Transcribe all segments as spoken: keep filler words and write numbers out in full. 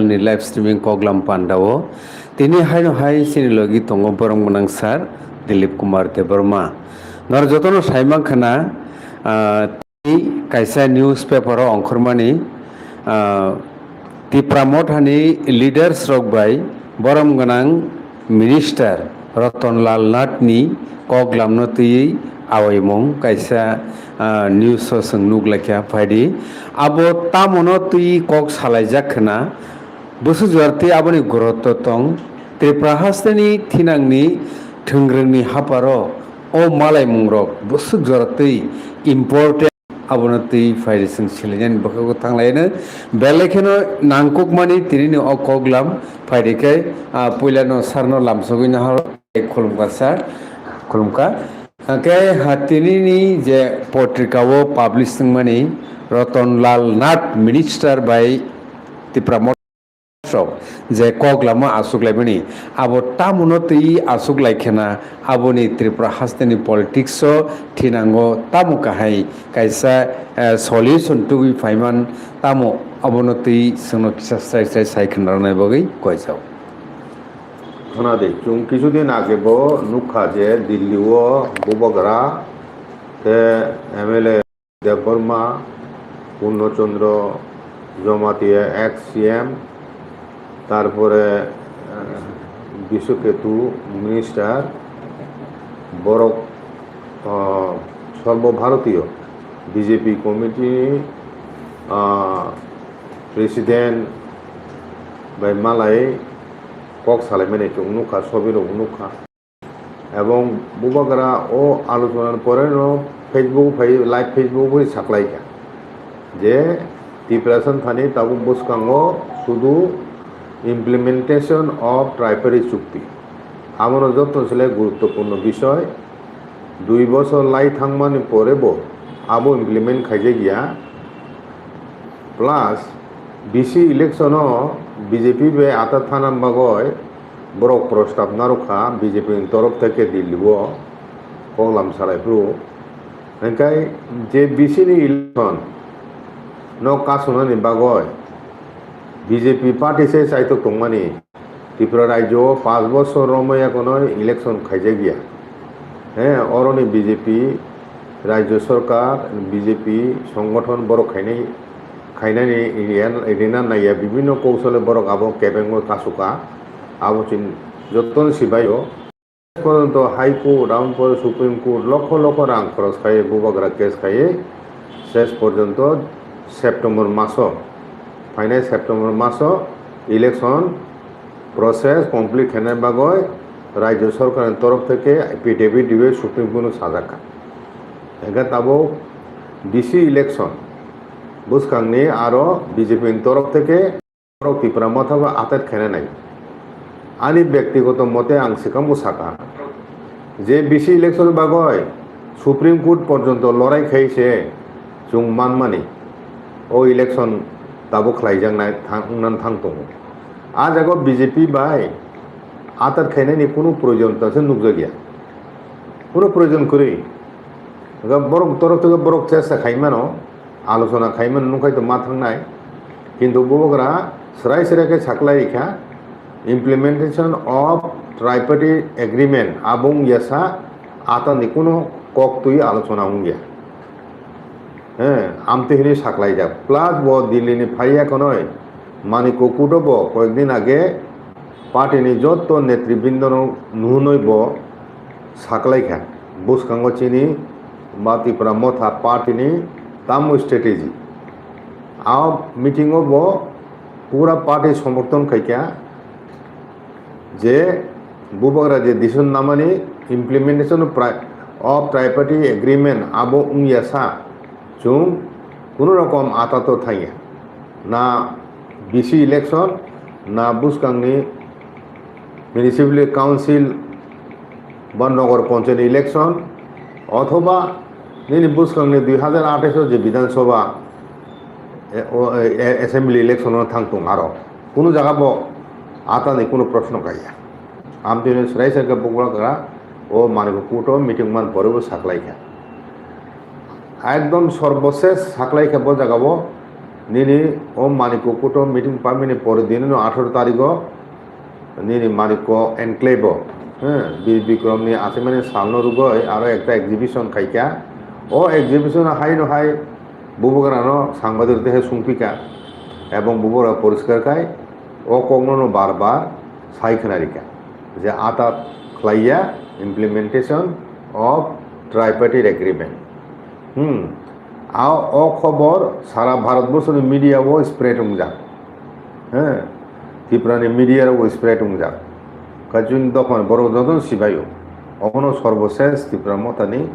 ni live streaming koklam pandao. Tini haino hai chini logi tongo borom gwnang sir Dilip Kumar Debbarma. Nor jotono sai mankha na, ah, tini kaisa newspaper o ongkhormani, ah, Tipra Mothani leaders rok bai borom gwnang minister Ratan Lal Nath ni koklamno twiwi awaimung kaisa, ah, news o chwng nuk laikha phaidi. Abo tamono twiwi kok salaijak khna, bwswk jora twi aboni gurutto tong. Tripura hasteni thinangni thwngrwngni haparo o malaimungrok bwswk jora twi important, abono twi phaidi chwng silainani bwkhago thanglaino. Belai kheno nangkukmani tinini o koklam phaidi khe, ah, puilano sarno lamsogwi nahoro khulumkha sir, khulumkha. Hwnkhe ha tinini je potrika o publish wngmani Ratan Lal Nath minister bai Tipra Motha rok je kok lama aswk laimani, abo tamono twi aswk lai khena, aboni Tripura hasteni politics o thinango tamo kahai kaisa, eh, solution tubui phaiman, tamo abono twi chwngno kisa srai srai sai khna rwnai bagwi koijak. Khwnadi, chwng kisu din age bo nukha je Delhi o Bubagra tei M L A Debbarma, Purno Chandra Jamatia, ex C M, tarpore, eh, Biswaketu minister, borok, ah, Sarbo Bharatiya B J P committee ni, ah, president bai malai kok salaimani chwng nukha, sobi rok nukha. Ebong Bubagra o alochonani pore no Facebook phai, live Facebook bai saklai kha je Tiprasa thani tabuk bwskango sudu implementation of Tripartite Chukti, abono joto se le guruttopurno bisoy. Dui bosor lai thangmani pore bo abo implement khaijak ya. Plus, B C election o B J P bai ata thana bagoi borok prostab narwkha B J P ni torof theke Delhi o koklam salai phuru. Hingkai je B C ni election no kasunani bagoi B J P party se chaitok tongmani. Tripura rajyo o panch bosor romwi ekono election khaijak ya. He, oroni B J P rajyo sorkar, B J P songgothon borok khainai, khainani iriyan, irina naiya bibhinno kousole borok abo kebengwi kasuka. Abo chin jotono sibaio. Porjonto High Court, aboni pore Supreme Court lokho lokho rang khoros khai Bubagra case khai ses porjonto September maso, phainai September maso election process complete khaina bagwi rajyo sorkarni torof theke affidavit riwi Supreme Court no sajakha. Hingkhe tabuk B C election bwskangni aro B J P ni torof theke borok Tipra Motha bo atat khaina nai. Ani byaktigoto mote ang swkang bo saka je B C election bagwi Supreme Court porjonto lorai khai se chwng manmani o election tabuk khlaijaknai thang, wngnan thang tongo. A jaga B J P bai atat khainani kunu proyojon ta se nukjakya. Kunu proyojon kwrwi. Borok torof theke borok chesta khai mano. Alochona khaimani nukkhai to ma thangnai, kintu Bubagra srai srai khe saklai rikha, implementation of tripartite agreement abo wngya sa, atani kuno kok twi alochona wngya. He, amtwi hinwi saklaijak. Plus bo Delhi ni phaiya khonoi, Manikya Kuto bo koyekdin age party ni jotto netribrindono nuhunoi bo saklaikha. Bwskango chini ba Tipra Motha party ni tamo strategy. A meeting o bo pura party somorthon khaikha je Bubagra je decision namani implementation of pri-, of tripartite agreement abo wngya sa. Chwng kunu rokom atato thangya, na B C election, na bwskangni municipal council ba nogor ponchayat election, othoba nini bwskangni dui hazar atais o je Bidhan Sabha, e, o, e, e, assembly election o thang tong aro. Kunu jaga bo atani kunu proshno kaiya. Amtwino srai srai khe Bubagra o Manikya Kuto meeting man pore bo saklaikha. Ekdom sorbosesh saklaikha bo jagao Nini o Manikko Kuto meeting pamini pore dino atharo tarigo nini Manikko enclave o, eh, Bir Bikrom ni asimani salno rugoi aro ekta exhibition khaikha. O exhibition o haino hai bubagrano sangbadir tehe sungpika ebong bubagra poriskar khai o kokno no bar bar sai khna rikha je atat khlaiya implementation of tripartite agreement. Hmm. A, o khobor sara Bharat borso ni media o spread wngjak. He. Tripura ni media o spread wngjak. Kajun dokon borok joto sibaio. Obono sorbosesh Tipra Motha ni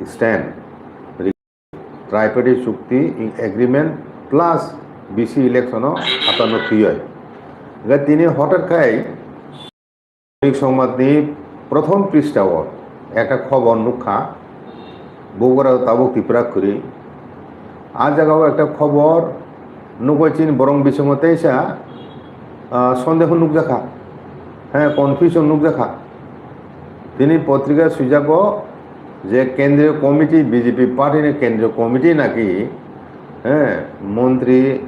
stand. Tripartite chukti agreement plus B C election o hatano tiyoi. Ga tini hotat khai Dainik Songmad ni prothom pista o ekta khobor nukha, bubagra tabuk Tripura kwrwi. A jaga o ekta khobor nukbai chini borok bisingo teisa, ah, sondeho nukjakha, he, confusion nukjakha. Tini potrika swijago je kendriyo committee, B J P party ni kendriyo committee naki, he, montri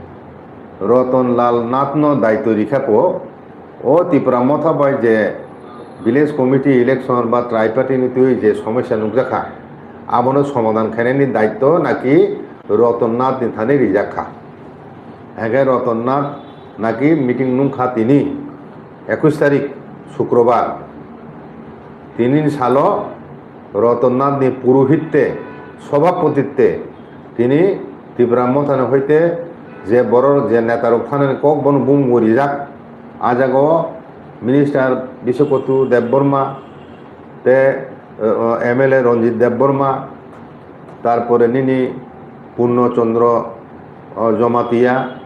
Roton Lal Nath no daityo rikha ko, O Tipra Motha bai je village committee election ba tripartite ni twi je somosya nukjakha, abono somadhan khainani daityo naki Roton Nath ni thani rijakha. Hingkhe Roton Nath naki meeting nungkha tini ekush tarik Sukrobar. Tini ni salo Roton Nath ni purohitte, sobhapotite tini Tipra Motha ni hoite je borok je neta rok thanani kok bono bumung bo rijak. A jaga o Minister Biswakotu Debbarma, te, eh, M L A Ranjit Debbarma, tarpore nini Purno Chandra, eh, Jamatia,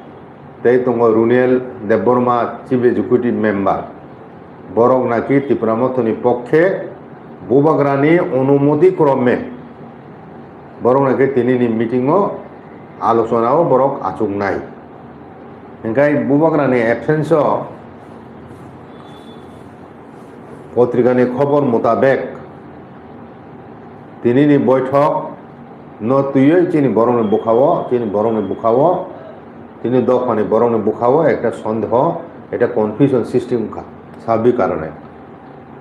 tei tongo Runiel Debbarma, Chief Executive Member. Borok naki Tipra Mothani pokhe bubagrani onumoti krome borok naki tinini meeting o alochona o borok achuknai. Hingkai bubagrani absence o potrikani khobor mutabek tinini boithok no twiwi chini borokni bwkhao, chini borokni bwkhao, chini dophani borokni bwkhao ekta sondeho, ekta confusion sristi wngkha, sabik karone.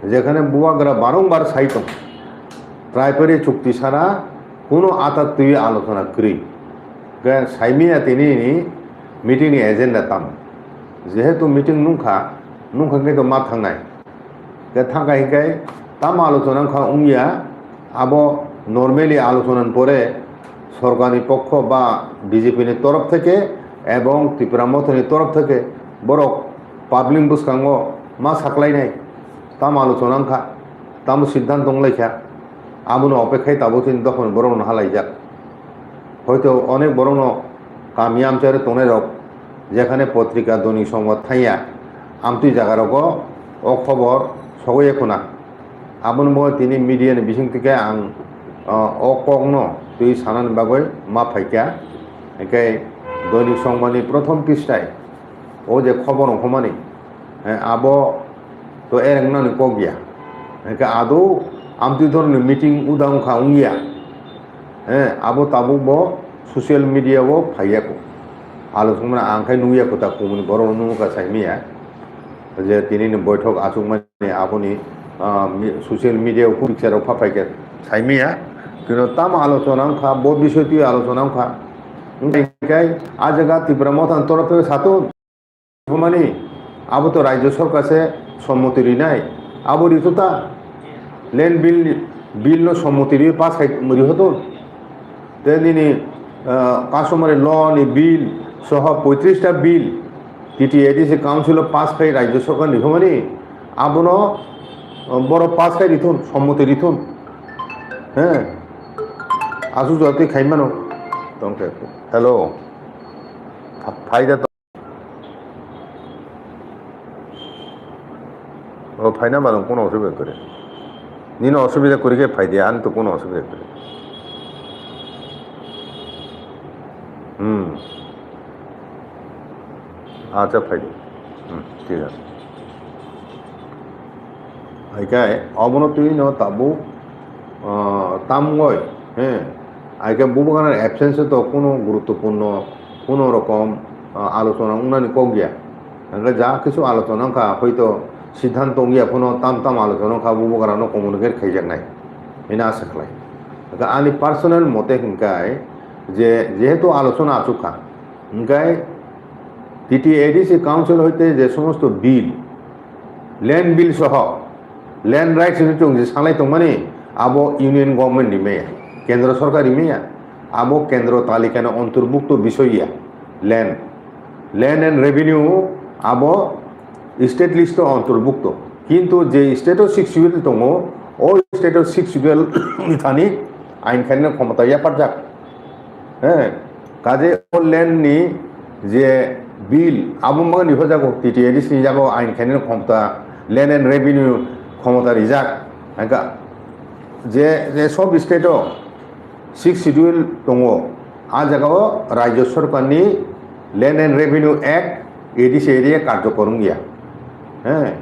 Jekhane bubagra barongbar sai tong, Tripuri chukti sara kuno ata twiwi alochona kwrwi. Khe saimia tini ni meeting ni agenda tamo? Jehetu meeting nungkha, nungkha khe to ma thangnai. Khe thangkha hinkai tamo alochona wngkha wngya, abo normally alochona ni pore sorkarni pokho ba B J P ni torof theke ebong Tipra Mothani torof theke borok public bwskango ma saklainai, tamo alochona wngkha, tamo siddhanto wnglaikha, abono opekhai tabuk chini dophani borokno halaijak. Hoito onek borokno kami amchairo tongnairok jekhane potrika doni songba thangya, amtwi jagarogo o khobor sogwi khuna. Aboni bo tini media ni bising tike ang, o, o kokno twi sanani bagwi ma phaikha. Hingkhe doni songmani prothom pistai o je khobor ongkhomani, eh, abo to erengnani kok ya. Hingkhe ado amtwi dhoroni meeting uda wngkha wngya. Eh, abo tabuk bo social media o phaiya ko. Alochona ang khai nungya ko ta kumuni borok nungkha saimaya. Je tinini boithok achukmani aboni, ah, mi-, social media o picture rok pha phaikha saimaya. Kino tamo alochona wngkha, bo bisoi twi alochona wngkha. Hingkhe a jaga Tipra Mothani torof theke satung. Mani, abo to Rajya Sarkar se sommoti rinai, abo rito ta, land bill, bill no sommoti ri pass khai rihoto. Te nini, ah, customary law ni bill soho poitris ta bill T T A D C council o pass khai Rajya Sarkar ni rihomani, abono, ah, boro pass khai rithun, sommoti rithun. He, asu jati khai mano. Tongkhe. Hello. Pha-, phaida to. O phaina mano, kuno osubida kwrwi. Nini osubida kwrwi khe phai di, ani to kuno osubida kwrwi. Hmm. Acha, phai di. Hmm, thik ase. Hai khe obono twi no tabuk, ah, tamgoi, he. Hai khe bubagrani absence to kuno guruttopurno Kuno rokom, ah, alochona wngnani kok ya. Hingke ja kisu alochona wngkha, hoito siddhanto wngya phano tam tam alochona wngkha, bubagrano communicate khaijaknai hino asa khlai. Hingke ani personal mote hingkai je, jehetu alochona achukha, hingkai T T A D C council hoite je somosto bill, land bill soho, land rights hinwi chwng je sanglai tongmani, abo union government ni maya, kendro sorkar ni maya, abo kendro talikano ontorbukto bisoy ya, land, land and revenue abo state list o ontorbukto, kintu je state o six schedule tongo, o state o six schedule ni thani ain khainani khomota yaparjak. He, kaje o land ni je bill, abo mani hojago T T A D C ni jago ain khainani khomota, land and revenue khomota rijak. Hingka je, je sob state o six schedule tongo, a jaga o Rajya Sarkar ni Land and Revenue Act A D C area karjokor wngya. He,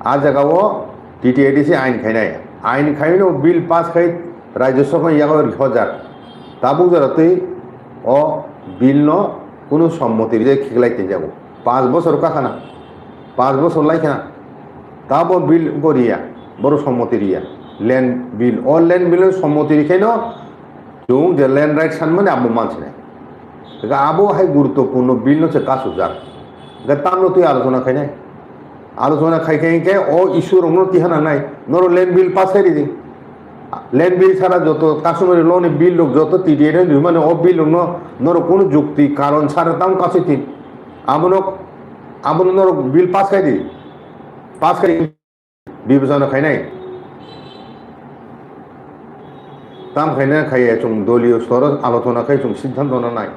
a jaga o T T A D C ain khainai. Ain khaino bill pass khai Rajya Sabha yago rihojak. Tabuk jora twi o bill no kunu sommoti rijai khiklai twijago. Panch bosor kakhana, panch bosor laikhana, tabo bill go riya, boro sommoti riya. Land bill, o land bill no sommoti rikhaino chwng je land right sanmani abo mansinai. Abo hai guruttopurno bill no se kasujak. Tamno twi alochona khainai. Alochona khai khai khe o issue rokno tiha nangnai. Noro land bill pass khai ridi. Land bill sara joto customary law ni bill rok joto T D A ni rwmani o bill rokno norok kunu jukti karon sara tamo kasui tin. Abono, abono norok bill pass khai di. Pass khai bibechona khainai. Tam khaina khaiya chwng doliyo storo alochona khai chwng siddhanto nanai.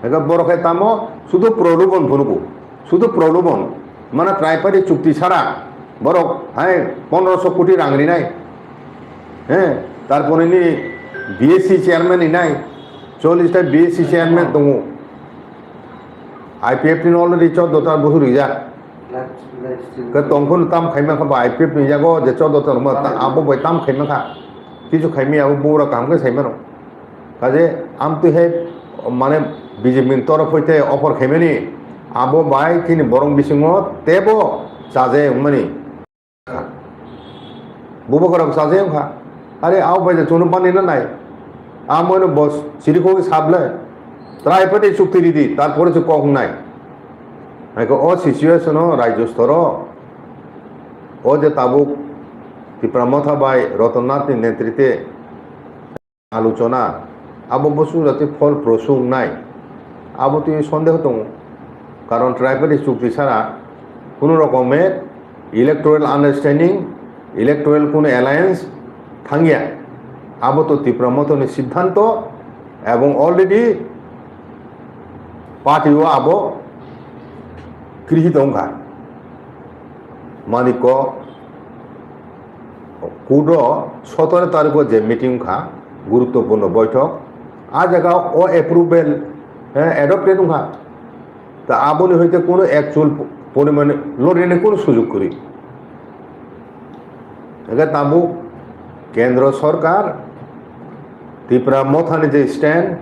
Ega borok khai tamo sudu prolobon phunugo. Sudu prolobon, mana tripartite chukti sara borok hai pondroso koti rang rinai. He, tarpore ni B S C chairman rinai, chollish ta B S C chairman tongo. I P F ni already choddo ta bosu rijak. Ke tongkhon tam khaima kha ba I P F ni jago je choddo ta rwma ta abo bai tam khaima kha. Kisu khaimi abo bura kaham khe saimano. Kaje amtwi hai mane B J P ni torof hoite offer khaimani abo bai chini borok bisingo tebo chaje wngmani. Bubagrok chaje wngkha. Are abo bai je chwngno bani na nai. Amono bos siri kok sable. Tripartite chukti ridi, tarpore se kok wngnai. Haikhe o situation o rajyo storo o je tabuk Tipra Motha bai Ratan Nath ni netrite alochona, abo bwswk jati pholprosu wngnai, abo twi sondeho tongo. Karon tripartite chukti sara kunu rokome electoral understanding, electoral kunu alliance thangya. Abo to Tipra Mothani siddhanto ebong already party o abo krihito wngkha. Manikko Kudo sotoro tarikho je meeting wngkha, guruttopurno boithok, a jaga o approval, eh, adopted wngkha. Ta aboni hoite kuno actual porimane lorine kuno sujug kwrwi. Ega tabuk kendro sorkar Tipra Mothani je stand,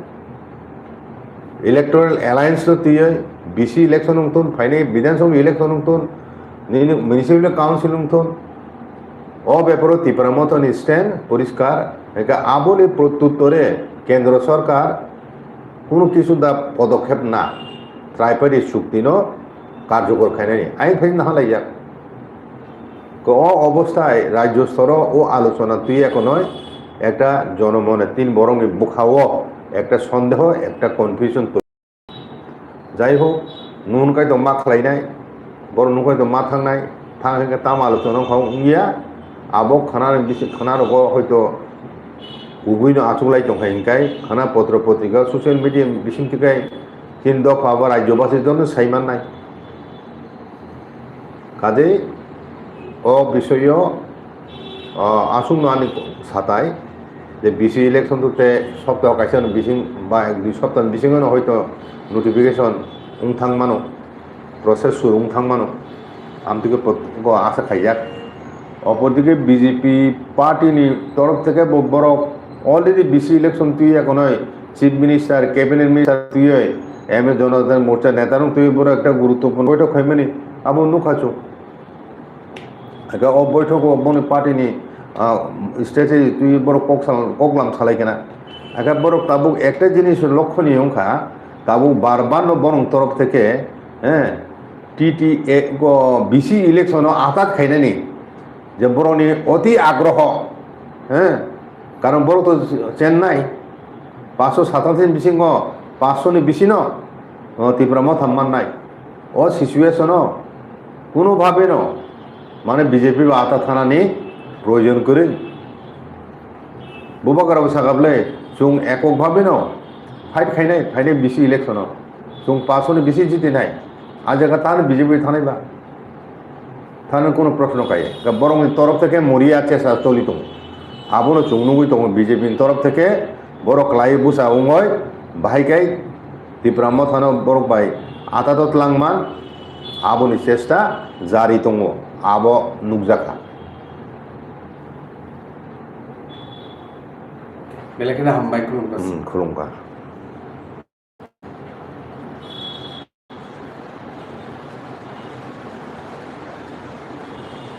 electoral alliance no twiwi B C election wngthun, phainai Bidhan Sabha election wngthun, nini municipal council wngthun, o beparo Tipra Mothani stand poriskar, eka aboni protyuttore kendro sorkar kunu kisu da podokhep na, tripartite chukti no karjokor khainani, aing phai nahalaijak. Ko o obostai rajyo storo o alochona twi ekonoi ekta jonomone tin borokni bwkhao ekta sondeho, ekta confusion twi. Jai hok, nung kai to ma khlainai, borok nung kai to ma thangnai, thang hwnkhe tamo alochona wngkha wngya, abo khana bisi khana rogo hoito kubui no achuk lai tongkha hinkai, khana potro potrika social media bising tikai tin dopha ba rajyo basi jono sai mannai. Kaje o bisoyo, o, aswkno ani satai je B C election to te sopta kaisa ni bising ba ek dui sopta ni bisingo no hoito notification wng thang mano, process suru wng thang mano, amtwike go asa khaijak. Opor dike B J P party ni torof theke bo borok already B C election twi ekonoi Chief Minister, Cabinet Minister twiwi M A Janata Morcha neta rok twiwi borok ekta guruttopurno boithok khaimani abo nukha chwng. Aka o boithok o boni party ni, ah, strategy twiwi borok kok sal-, koklam salai kana. Aka borok tabuk ekta jinis lokkho ni wngkha, tabuk bar bar no borok torof theke, eh, T T A go B C election o atak khainani je borokni oti agroho, eh, karon borok to chennai paanch sho satansi ni bisingo paanch sho ni bisino, o, Tipra Motha mannai. O situation o kuno bhabe no mane B J P bo ata thanani proyojon kwrwi. Bubagra bo sakha bwle, chwng ekok bhabe no fight khainai, phainai B C election o. Chwng paanch sho ni bisi jitinai. A jaga tani B J P thanai ba. Tani kuno proshno kaiya. Ga borokni torof theke moria chesa choli tongo. Abono chwng nugwi tongo B J P ni torof theke borok kwlai bwsa wngoi bahai kai Tipra Mothano borok bai atato tlangma aboni chesta jari tongo. Abo nukjakha. Belai kheno hambai khulumkha. Hmm, khulumkha.